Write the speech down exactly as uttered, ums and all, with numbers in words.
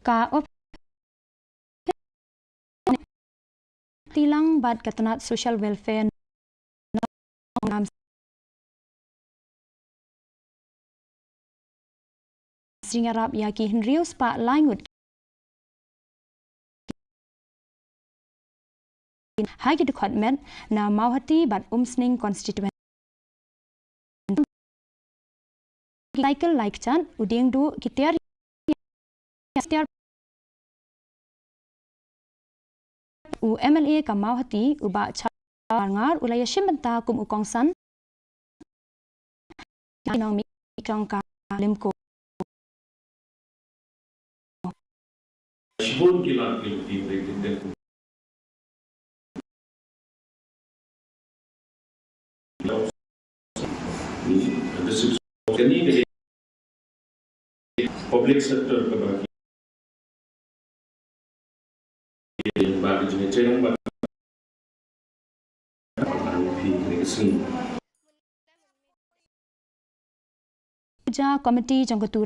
ka op tilang bad ka tnat social welfare. Sing arap ïa ki hynriew spah lai ngut ha ki dkhot met na Mawhati bad Umsning constituency. Cycle lai kjat u dieng duh ki tiar tiar u M L A ka Mawhati u Bah Charles Marngar u la ïashim bynta kum u kongsan nongmihkhmat jong ka Limco. Shibun ki lad ki lynti briew ki teng. Kani ka public sector kaba ki ba ki jingïatrei lang ba phi ni ka sngi. Puja committee jong ka tu